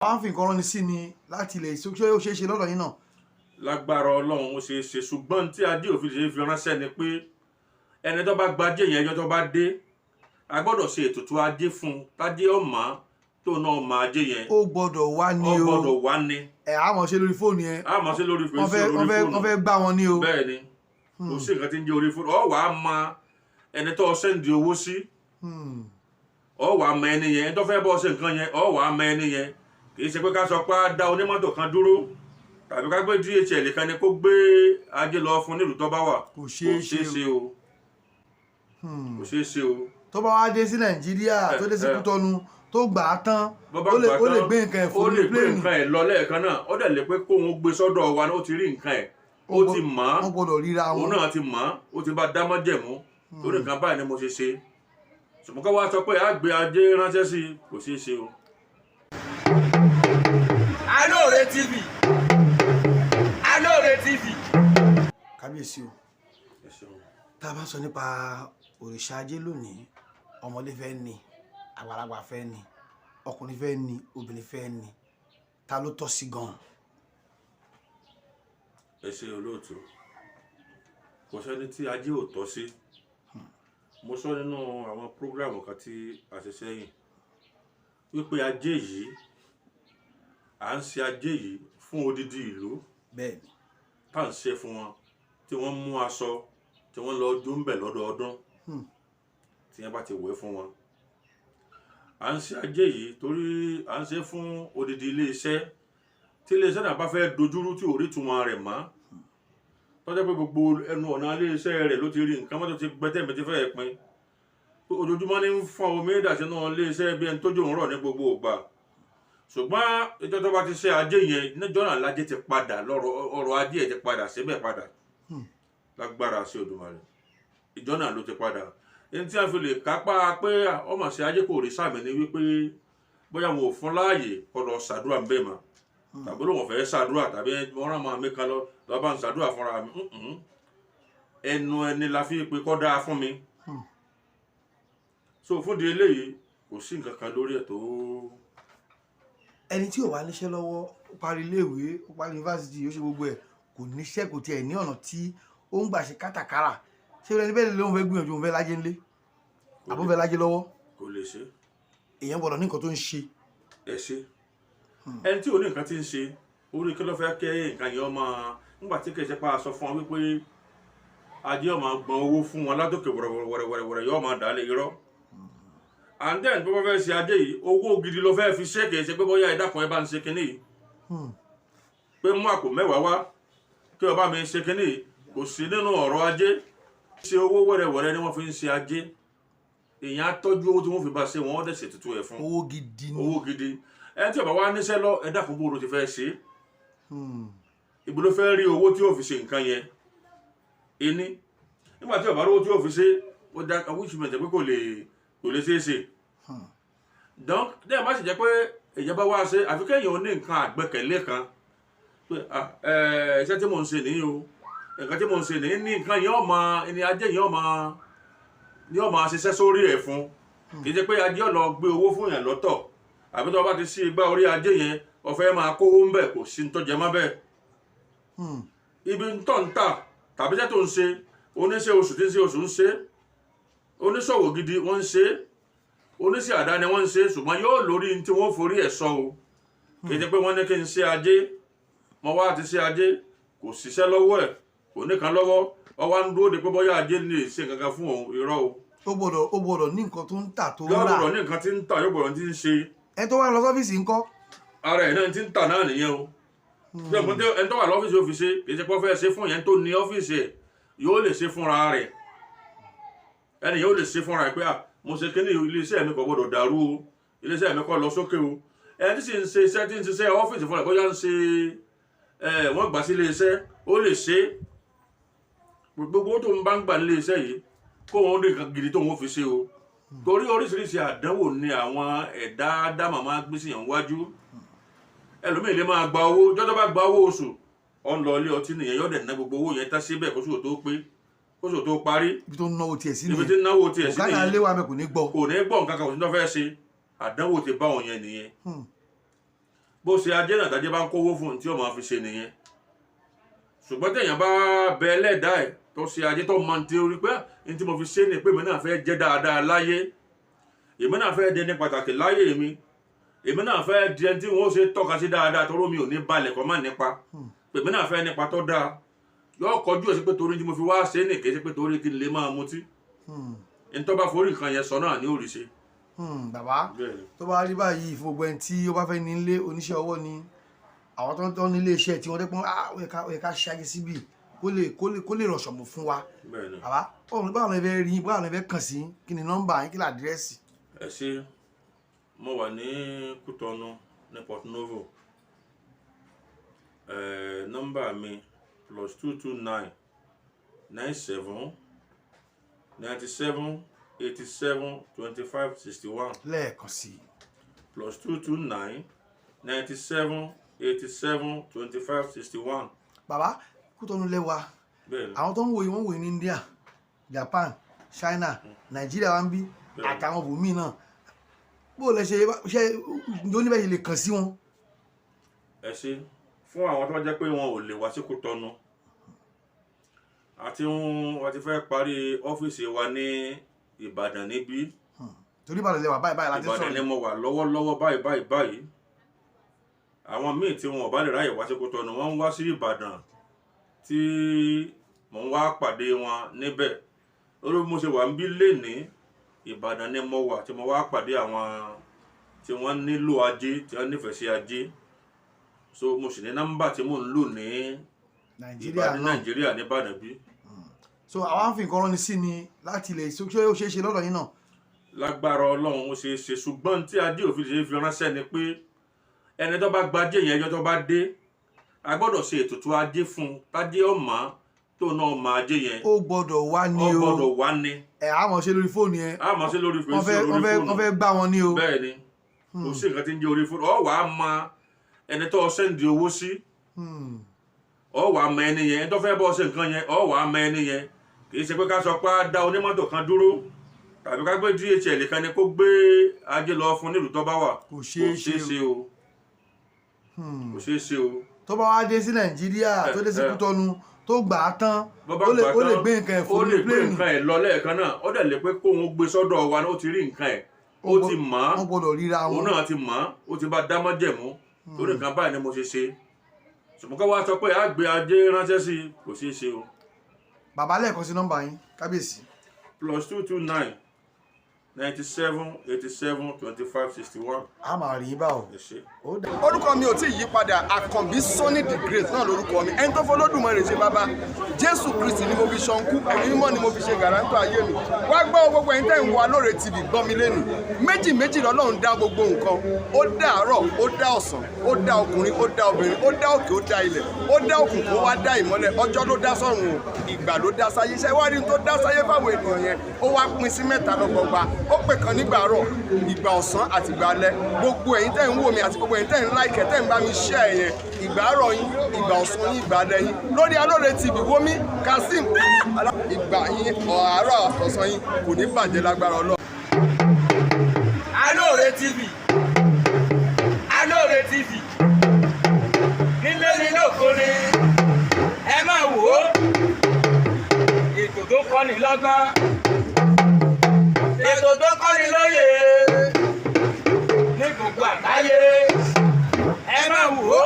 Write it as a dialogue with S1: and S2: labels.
S1: Wọ́n á fi nǹkan ránni sí ni láti ilẹ̀. Ṣé ó ṣeé ṣe lọ́dọ̀ yín náà?
S2: Lágbára Ọlọ́run, ó ṣeé ṣe, ṣùgbọ́n tí ajé òfin ṣe fi ránṣẹ́ ni pé ẹni tó bá gbajé yẹn, ẹjọ́ tó bá dé, a gbọ́dọ̀ ṣe ètùtù ajé fún un, tájé ọ̀mọ́ tó náà mọ ajé yẹn.
S1: Ó gbọ́dọ̀ wá ní
S2: Ó
S1: o.
S2: gbọ́dọ̀ wá ní.
S1: Ẹ̀ á mọ̀ ṣe lórí fóònù yẹn.
S2: A mọ̀ sí lórí
S1: Wọ́n fẹ́
S2: fèsì
S1: wọ́n
S2: orí
S1: fẹ́
S2: fóònù.
S1: Wọ́n fẹ́ gbá wọn ní o.
S2: Bẹ́ẹ̀ ni, kò sí nǹkan tí ń jẹ́ orí fóònù. Ọ wàá mọ ẹni tó send owó sí. Ọ wàá mọ ẹni yẹn, ẹni tó fẹ́ bọ́ ṣe nǹkan yẹn, ọ wàá mọ ẹni yẹn. Kì í ṣe pé ká sọ pé á dá onímọ́tò kan dúró tàbí ká gbé DHL kan ni kó gbé ajé lọ fún nílùú tó bá wà.
S1: Kò ṣeé
S2: Kò ṣeé
S1: ṣe.
S2: ṣe o. Kò ṣeé ṣe o.
S1: Tó bá wá dé sí Nàìjíríà, tó dé sí Kútọ́nù, tó gbà á tán,
S2: Bó bá
S1: ó lè
S2: gbà
S1: ó lè
S2: tán,
S1: gbé nǹkan ẹ̀
S2: ó
S1: fún
S2: lè
S1: ní
S2: gbé
S1: plane.
S2: Nǹkan ẹ̀ lọ lẹ́ẹ̀kan náà. Ó dẹ̀ lè pé kóun gbé sọ́dọ̀ wa, ó ti rí nǹkan ẹ̀, ó ti mọ̀ ọ́n.
S1: Wọ́n gbọ́dọ̀ ríra
S2: Òun
S1: wọn.
S2: náà ti mọ̀ ọ́n, ó ti bá dá májẹ̀mú torí nǹkan báyìí ni mo ṣe ṣe. Ṣùgbọ́n ká wá sọ pé a gbé ajé ránṣẹ́ sí i, kò ṣeé ṣe o.
S3: Alóore TV, Alóore TV.
S1: Kábíyèsí o.
S2: Ẹ ṣeun.
S1: Tá a bá sọ nípa òrìṣà ajé lónìí, ọmọdé fẹ́ ní, àgbàlagbà fẹ́ ní, ọkùnrin fẹ́ ní, obìnrin fẹ́ ní, ta ló tọ́ sí gan?
S2: Ẹ ṣe, olóòtú. Kò sẹ́ni tí ajé ò tọ́ sí. Mo sọ nínú àwọn program kan tí a ṣe sẹ́yìn wípé ajé yìí, à ń ṣe ajé yìí fún odidi ìlú. Tá à ń ṣe fún wọn, tí wọ́n mú aṣọ tí wọ́n lọ jó ń bẹ̀ lọ́dọọdún tí wọ́n bá ti wẹ̀ fún wọn. À ń ṣe ajé yìí torí à ń ṣe fún odidi iléeṣẹ́. Tí iléeṣẹ́ náà bá fẹ́ dojúrú, tí ò rí túmọ̀ rẹ̀ mọ́, tọ́jà pé gbogbo ẹnu ọ̀nà iléeṣẹ́ rẹ̀ ló ti rí nǹkan mọ́tò ti gbẹ́tẹ̀mí ti fẹ́ẹ̀ pin, ojoojúmọ́ ní ń fọ́n omi dà sínú iléeṣẹ́ bí ẹni tójú ń rọ̀ ní gbogbo ìgbà. Ṣùgbọ́n ìjọ tó bá ti ṣe ajé yẹn, níjọ́ náà lájé ti padà lọ́rọ̀, ọrọ̀ ajé ẹ̀ ti padà síbẹ̀ padà lágbára sí Olódùmarè. Ìjọ náà ló ti padà. Ẹni tí a fi lè kápá pé ọmọ ṣe ajé kò rí sàmì ni wípé bóyá wọn ò fún láàyè kó lọ ṣàdúrà ń bẹ̀ mọ́, tàbí lóun fẹ́ ṣàdúrà, tàbí wọ́n rán máa mi kan lọ lọ́ọ́ bá ń ṣàdúrà fúnra mi. Ẹnu ẹni la fi pé kọ́ dáa fún mi. So fún di eléyìí, kò sí nǹkan kan lórí ẹ̀ tó.
S1: Ẹni tí ò wá níṣẹ́ lọ́wọ́, ó parí iléèwé, ó parí yunifásitì, ó ṣe gbogbo ẹ̀, kò níṣẹ́, kò tiẹ̀ ní ọ̀nà tí ó ń gbà ṣe kátàkárà, ṣé ẹni bẹ́ẹ̀ lóun fẹ́ gbìyànjú, òun fẹ́ lájé ńlé àbó fẹ́ lájé lọ́wọ́?
S2: Kò lè ṣe.
S1: Èèyàn gbọ́dọ̀ ní nǹkan tó ń ṣe.
S2: Ẹ ṣe. Ẹni tí ò ní nǹkan tí ń ṣe, orí kí ló fẹ́ kẹ́ nǹkan yẹn ọmọ nígbà tí kì í ṣe pa sọ fún wọn wípé ajé ọmọ gbọ́n owó fún wọn látòkè wẹ̀rẹ̀wẹ̀rẹ̀wẹ̀rẹ̀, yóò máa dálé irọ́. And then bó bá fẹ́ ṣe ajé yìí, owó gidi ló fẹ́ fi ṣe. Kì í ṣe pé bóyá ẹ dákun, ẹ bá ń ṣe kinní yìí, pé mú àpò 10 wá kí ọba mi ṣe kinní yìí. Kò sí nínú ọ̀rọ̀ ajé. Ṣe owó wẹ̀rẹ̀wẹ̀rẹ̀ ni wọ́n fi ń ṣe ajé. Èèyàn á tọ́jú owó tí wọ́n fi bá ṣe, wọ́n dẹ̀ ṣètùtù ẹ̀ fún.
S1: Owó gidi ni.
S2: Owó gidi. Ẹni tí ó bá wá níṣẹ́ lọ, ẹ dákun, bó ló ti fẹ́ ṣe? Ibo ló fẹ́ rí owó tí yóò fi ṣe nǹkan yẹn? Ẹni nígbà tí ó bá rí owó tí yóò fi ṣe, ó dá which means pé kò lè ṣeé ṣe. Donc dẹ́ẹ̀ má sì jẹ́ pé ìjọba wá ṣe, àfi kéèyàn ní nǹkan àgbẹ́kẹ̀lé kan pé iṣẹ́ tí mò ń ṣe nìyí o, nǹkan tí mò ń ṣe nìyí ní nǹkan yẹn, ọmọ ẹni ajé yẹn ọmọ ní ọmọ ṣiṣẹ́ sórí ẹ̀ fún. Kì í ṣe pé ajé ọ̀lọ́ gbé owó fún yàn lọ́tọ̀, àbí tó bá ti sí igbá orí ajé yẹn, ó fẹ́ máa kówó ń bẹ̀. Kò sí ní tó jẹ mọ́ bẹ́ẹ̀. Ibi tó ń tà tàbí iṣẹ́ tó ń ṣe, oníṣẹ́ oṣù tí ń ṣe oṣù ń ṣe, oníṣòwò gidi wọ́n ń ṣe, oníṣẹ́ àdáni wọ́n ń ṣe, ṣùgbọ́n yóò lórí tí wọ́n forí ẹ̀ sọ o. Kì í ṣe pé wọ́n ní kí n ṣe ajé, mo wá ti ṣe ajé, kò ṣiṣẹ́ lọ́wọ́ ẹ̀, kò ní kan lọ́wọ́, ọ wá ń dúró de pé bóyá ajé lè ṣe nǹkan kan fún òun. Irọ́ o.
S1: Ó gbọ́dọ̀ ní nǹkan tó ń tà, tó ń
S2: Yóò
S1: rà.
S2: gbọ́dọ̀ ní nǹkan tí ń tà, yóò gbọ́dọ̀ tí ń ṣe.
S1: Ẹni tó wà lọ sọ́fíìsì ńkọ́?
S2: Ara ẹ̀ náà ti ń tà náà nìyẹn o. Bí ọ̀pọ̀ ẹni tó wà lọ́fíìsì ó fi ṣe, kì í ṣe pé ó fẹ́ ṣe fún yẹn tó ní ọ́fíìsì ẹ̀, yóò lè ṣe fúnra rẹ̀. Ẹni yóò lè ṣe fúnra rẹ̀ pé, ah, mo ṣe kíní, iléeṣẹ́ mi kò gbọ́dọ̀ dàrú o, iléeṣẹ́ mi kò lọ sókè o. Ẹni tí sì ń ṣe iṣẹ́, tí ń ṣiṣẹ́ ọ́fíìsì fúnra rẹ̀, bóyá ń ṣe ẹ wọ́n gbà sí iléeṣẹ́, ó lè ṣe gbogbo tó ń bá ń gbà nílé iṣẹ́ yìí, kó wọn rí nǹkan gidi tó ń fi ṣe o, torí oríṣiríṣi àdánwò ni àwọn ẹ̀dá dámà máa gbé sí yàn wájú. Ẹlòmíì lè máa gba owó, jọ́jọ́ bá gba owó oṣù, ó ń lọ ilé ọtí nìyẹn, yóò dẹ̀ ná gbogbo owó yẹn tán síbẹ̀ kóṣù tó pé, kóṣù tó parí.
S1: Ibi tó ń náwó tiẹ̀ sí
S2: Ibi
S1: nìyẹn.
S2: tí ń náwó tiẹ̀ sí
S1: Bùkátà
S2: nìyẹn.
S1: lé wa mẹ́, kò ní gbọ́.
S2: Kò ní gbọ́ nǹkan kan, kò sí tó fẹ́ ṣe. Àdánwò ti bá òun yẹn nìyẹn. Bó ṣe ajé náà tájé bá ń kówó fún un tí ó máa fi ṣe nìyẹn. Ṣùgbọ́n téèyàn bá bẹ ẹlẹ́dàá ẹ̀ tó ṣe ajé tó mọ ti orí pé ní tí mo fi ṣe ni pé èmi náà fẹ́ jẹ́ dáadáa láyé, èmi náà fẹ́ di ẹni pàtàkì láyé mi, èmi náà fẹ́ di ẹni tí wọ́n ṣe tọ́ka sí dáadáa torí mi ò ní balẹ̀ kọ́ má nípa, èmi náà fẹ́ nípa tó dáa. Yóò kọjú ẹ̀ sí pé torí tí mo fi wá ṣe é nìké sí pé torí kí n lè máa mutí. Ní tó bá forí nǹkan yẹn sọ náà ní òrìṣe.
S1: Bàbá, tó bá rí báyìí fún gbogbo ẹni tí ó bá fẹ́ ní ilé oníṣẹ́ ọwọ́ ni àwọn tó ń tọ́ nílé iṣẹ́ tí wọ́n dẹ́pọ́n, ó yẹ ká ṣáájú síbì kó lè rọ̀ṣọ̀mù fún wa. Bàbá, báwo lẹ fẹ́ rí, báwo lẹ fẹ́ kàn sí, kí ni nọ́mbà yín, kí ni àdírẹ́sì?
S2: Ẹ ṣé, mo wà ní Kútọ́nù ní Port Novo. Nọ́mbà mi +229 97 97 87 25 61.
S1: Lẹ́ẹ̀kan sí.
S2: +229 97 87 25 61.
S1: Bàbá, Kútọ́nù lẹ́wà. Àwọn tó ń wòye, wọ́n ń wòye ní India, Japan, China, Nàìjíríà wa ń bí àtàwọn bòmíì náà. Bó lẹ ṣe ṣe ǹjẹ́ oníbẹ̀ yìí lè kàn sí wọn?
S2: Ẹ ṣe, fún àwọn tó jẹ́ pé wọn ò lè wá sí Kútọ́nù, àti wọn ti fẹ́ parí ọ́fíìsì wa ní Ìbàdàn níbí.
S1: Torí Ìbàdàn lẹ́wà báyìí báyìí láti sọ̀rọ̀.
S2: Ìbàdàn ni mo wà lọ́wọ́lọ́wọ́ báyìí báyìí báyìí. Àwọn míì tí wọn ò bá lè ráyè wá sí Kútọ́nù, wọ́n ń wá sí Ìbàdàn tí mò ń wá pàdé wọn níbẹ̀. Lórí bí mo ṣe wà ń bí lénìí, Ìbàdàn ni mo wà tí mo wá pàdé àwọn tí wọ́n nílò ajé, tí wọ́n nífẹ̀ẹ́ sí ajé. So mo sì ní nọ́mbà tí mò ń lò ní
S1: Nàìjíríà náà,
S2: Nàìjíríà ní Ìbàdàn bí.
S1: So àwọn àǹfìn kan rán ni sí ni láti ilẹ̀, ṣé ó ṣeé ṣe lọ́dọ̀ yín náà?
S2: Lágbára Ọlọ́run, ó ṣeé ṣe, ṣùgbọ́n tí ajé òfin ṣe fi ránṣẹ́ ni pé ẹni tó bá gbajé yẹn, ẹjọ́ tó bá dé, a gbọ́dọ̀ ṣe ètùtù ajé fún un, tájé ọ̀mà tó náà mọ ajé yẹn.
S1: Ó gbọ́dọ̀ wá ní o.
S2: Ó gbọ́dọ̀ wá ní.
S1: Ẹ á mọ̀ ṣe lórí fóònù yẹn.
S2: Á mọ̀ ṣe lórí fóònù.
S1: Wọ́n fẹ́ gbá wọn ní o.
S2: Bẹ́ẹ̀ ni, kò sí nǹkan tí ń jẹ́ orí fóònù. Ọ wàá mọ ẹni tó sẹ́ndì owó sí, ọ wàá mọ ẹni yẹn, ẹni tó fẹ́ bọ́ ṣe nǹkan yẹn, ọ wàá mọ ẹni yẹn. Kì í ṣe pé ká sọ pé á dá onímọ́tò kan dúró tàbí ká gbé DHL kan ni kó gbé ajé lọ fún nílùú tó bá wà.
S1: Kò ṣeé ṣe
S2: o. Kò ṣeé ṣe o.
S1: Tó bá wá dé sí Nàìjíríà, tó dé sí Kútọ́nù, tó gbà á tán, ó lè gbé nǹkan ẹ̀ fún
S2: ní plane. Ó lè gbé nǹkan ẹ̀ lọ lẹ́ẹ̀kan náà. Ó dẹ̀ lè pé kóun gbé sọ́dọ̀ wa, ó ti rí nǹkan ẹ̀, ó ti mọ̀ ọ́.
S1: Wọ́n gbọ́dọ̀ ríra wọn.
S2: Òun náà ti mọ̀ ọ́, ó ti bá dámọ́jẹ̀mú torí nǹkan báyìí ni mo ṣe ṣe. Ṣùgbọ́n ká wá sọ pé á gbé ajé ránṣẹ́ sí i, kò ṣeé ṣe o.
S1: Bàbá, lẹ́ẹ̀kan sí nọ́mbà yín, kábíyèsí.
S2: +229 97 87 25 61.
S1: A máa rí bá o.
S3: Orúkọ mi ò tí ì yí padà, Àkànbí Sunny the Great náà lórúkọ mi. Ẹni tó fọlọ́dúnmọ́ rè ṣe bàbá, Jésù Kristi ni mo fi ṣankú, ẹ̀mí mímọ́ ni mo fi ṣe gàrántó ayé mi. Wá gbọ́, gbogbo ẹ̀yin tẹ́ ń wo Alóore TV, gbọ́ mi lẹ́nu. Méjì méjì lọ́lọ́run dá gbogbo nǹkan. Ó dá àárọ̀, ó dá ọ̀sán, ó dá ọkùnrin, ó dá obìnrin, ó dá òkè, ó dá ilẹ̀, ó dá òkùnkùn, ó wá dá ìmọ́lẹ̀. Ọjọ́ ló dá sọ́run o, ìgbà ló dá sáyé. Iṣẹ́ wá rí tó dá sáyé fáwọn ènìyàn yẹn, ó wá pín sí mẹ́ta lọ́gbọ̀gba. Ó pè kan nígbà àárọ̀, ìgbà ọ̀sán àti ìgbà alẹ́. Gbogbo ẹ̀yin tẹ́ ń wò mí àti gbogbo ẹ̀yin tẹ́ ń like, tẹ́ ń bá mi share yẹn, ìgbà àárọ̀ yín, ìgbà ọ̀sán yín, ìgbà alẹ́ yín lórí Alóore TV, wómi Kazeem, ìgbà yín, àárọ̀ àtọ̀sán yín kò ní bàjẹ́ lágbára Ọlọ́run.
S4: Alóore TV, Alóore TV, nílé ní lóko ni ẹ máa wò ó, ètò tó kọ́ni lọ́gbọ́n, ètò tó kọ́ni lóye ní gbogbo àgbáyé, ẹ máa wò ó.